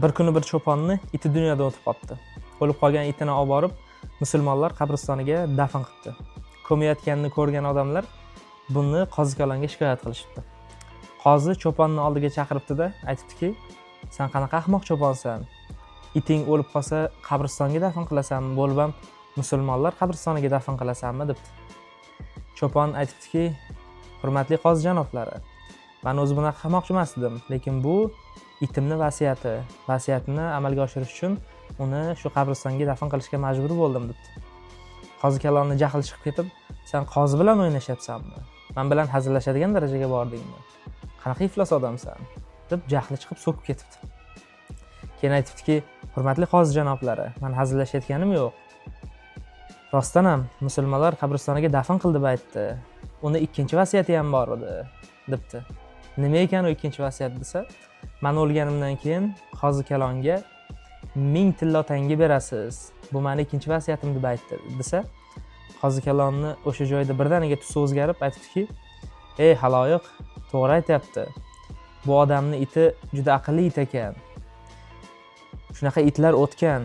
Bir kuni bir cho'ponni iti dunyodan o'tib qolibdi. O'lib qolgan itini olib borib, musulmonlar qabristoniga dafn qilibdi. Ko'mayotganini ko'rgan odamlar buni qozi kalonga shikoyat qilishibdi. Qozi cho'ponni oldiga chaqiribdi-da, aytibdiki: "Sen qanaqa ahmoq cho'ponsan? Iting o'lib qolsa, qabristonga dafn qilasanmi, bo'lib ham musulmonlar qabristoniga dafn qilasanmi?" debdi. Cho'pon aytibdiki: "Hurmatli qozi janoblari, man o'zi bunaqa qilmoqchi emas edim, lekin bu itimni vasiyati, vasiyatini amalga oshirish uchun uni shu qabristonga dafn qilishga majbur bo'ldim", debdi. Qozi kalonni jahli chiqib ketib: "Sen qozi bilan o'ynashyapsanmi? Man bilan hazillashadigan darajaga bordingmi? Qanaqa iflos odamsan?" deb jahli chiqib so'kib ketibdi. Keyin aytibdiki: "Hurmatli qozi janoblari, man hazillashayotganim yo'q. Rostdan ham musulmonlar qabristoniga dafn qil deb aytdi. Uni ikkinchi vasiyati ham bor edi", debdi. "Nima ekan u ikkinchi vasiyat?" desa, "Man o'lganimdan keyin qozi kalonga 1000 tillo tanga berasiz. Bu mani ikkinchi vasiyatim deb aytdi", desa, qozi kalonni o'sha joyda birdaniga tusi o'zgarib aytibdiki: "Ey haloyiq, to'g'ri aytyapti. Bu odamni iti juda aqlli it ekan. Shunaqa itlar o'tgan.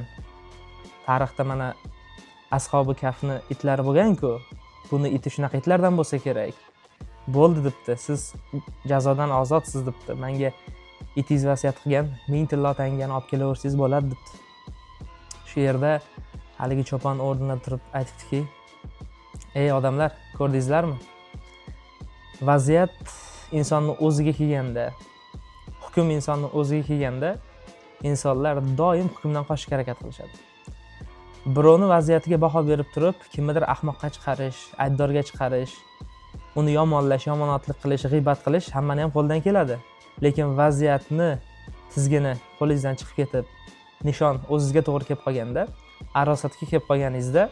Tarixda mana ashobi kafni itlari bo'lgan-ku. Buni iti shunaqa itlardan bo'lsa kerak. Bo'ldi", debdi. "Siz jazodan ozodsiz", debdi. "Menga itingiz vasiyat qilgan 1000 tillo tangani olib kelaversangiz bo'ladi", debdi. Shu yerda haligi cho'pon o'rnidan turib aytibdiki: "Ey odamlar, ko'rdingizlarmi? Vaziyat insonni o'ziga kelganda, hukm insonni o'ziga kelganda, insonlar doim hukmdan qochishga harakat qilishadi. Birovni vaziyatiga baho berib turib, kimnidir ahmoqqa chiqarish, aybdorga chiqarish, uni yomonlash, yomonotlik qilish, g'iybat qilish hammani ham qo'lidan keladi. Lekin vaziyatni tizgini qo'lingizdan chiqib ketib, nishon o'zizga to'g'ri kelib qolganda, arosatga kelib qolganingizda,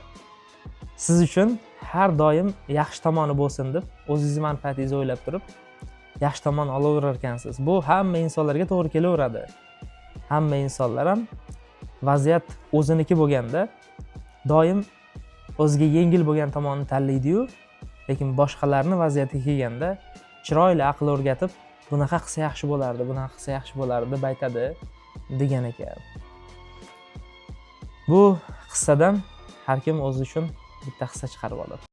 siz uchun har doim yaxshi tomoni bo'lsin deb, o'zingizni manfaatingizni o'ylab turib, yaxshi tomon olaverar ekansiz. Bu hamma insonlarga to'g'ri kelaveradi. Hamma insonlar ham vaziyat o'ziniki bo'lganda doim o'ziga yengil bo'lgan tomonni tanlaydiyu, lekin boshqalarni vaziyatiga kelganda chiroyli aql o'rgatib, bunaqa qilsa yaxshi bo'lardi, bunaqa qilsa yaxshi bo'lardi deb aytadi", degan ekan. Bu qissadan har kim o'zi uchun bitta hissa chiqarib oladi.